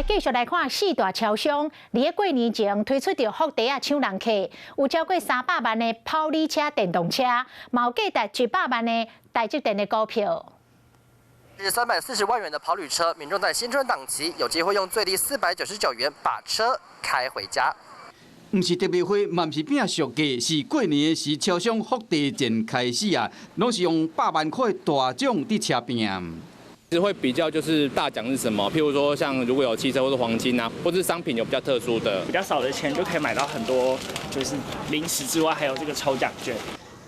來繼續來看四大超商，佇咧過年前推出著福袋仔搶人客，有超過300萬的跑旅車電動車，嘛有價值100萬的台積電的股票。是340萬元的跑旅車，民眾在新春檔期有機會用最低499元把車開回家。毋是特賣會，嘛毋是拼俗價，是過年時超商福袋戰開始啊，攏是用百萬塊大獎佇車拼。其實會比較就是大獎是什麼？譬如說像如果有汽車或者黃金啊，或者商品有比較特殊的，比較少的錢就可以買到很多，就是零食之外，還有這個抽獎券。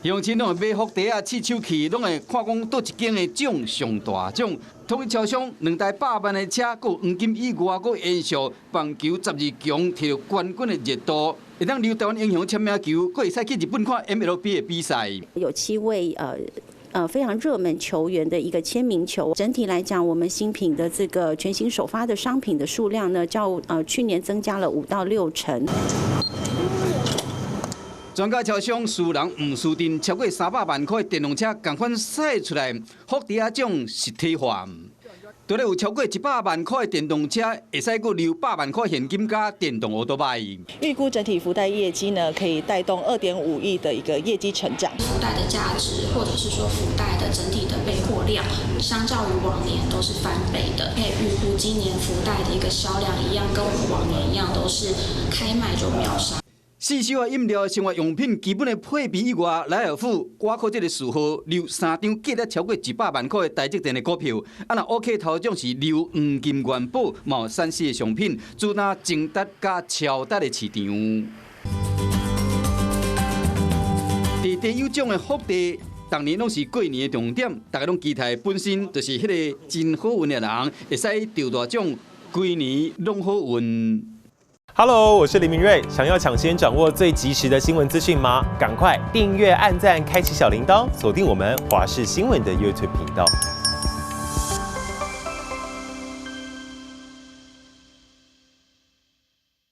鄉親攏會買福袋仔試手氣，攏會看講佗一間的獎上大獎。統一超商兩台百萬的車，閣有黃金以外，閣延續棒球12強摕著冠軍的熱度，會當留台灣英雄簽名球，閣會使去日本看 MLB 的比賽。有七位非常熱門球員的一個簽名球。整體來講，我們新品的這個全新首發的商品的數量呢，較去年增加了5到6成。全家超商輸人毋輸陣，超過300萬塊電動車仝款賽出來，福袋仔獎實體化。除了有超過100萬塊電動車，會使閣留百萬塊現金佮電動歐多拜。預估整體福袋業績呢，可以帶動2.5億的一個業績成長。福袋的價值，或者是說福袋的整體的備貨量，相較於往年都是翻倍的。可以預估今年福袋的一個銷量一樣，跟我們往年一樣，都是開賣就秒殺。四手仔飲料、生活用品基本的配備以外，萊爾富掛靠這個序號留三張價值超過100萬塊的台積電的股票。啊，若 OK 頭獎是留黃金元寶，嘛有三 C 的商品，主打增值佮超值的市場。地地有獎的福袋，逐年攏是過年的重點，大家攏期待本身就是彼个真好運的人，會使著大獎，規年攏好運。 Hello，我是林明瑞。想要搶先掌握最及時的新聞資訊嗎？趕快訂閱、按讚、開啟小鈴鐺，鎖定我們華視新聞的 YouTube 頻道。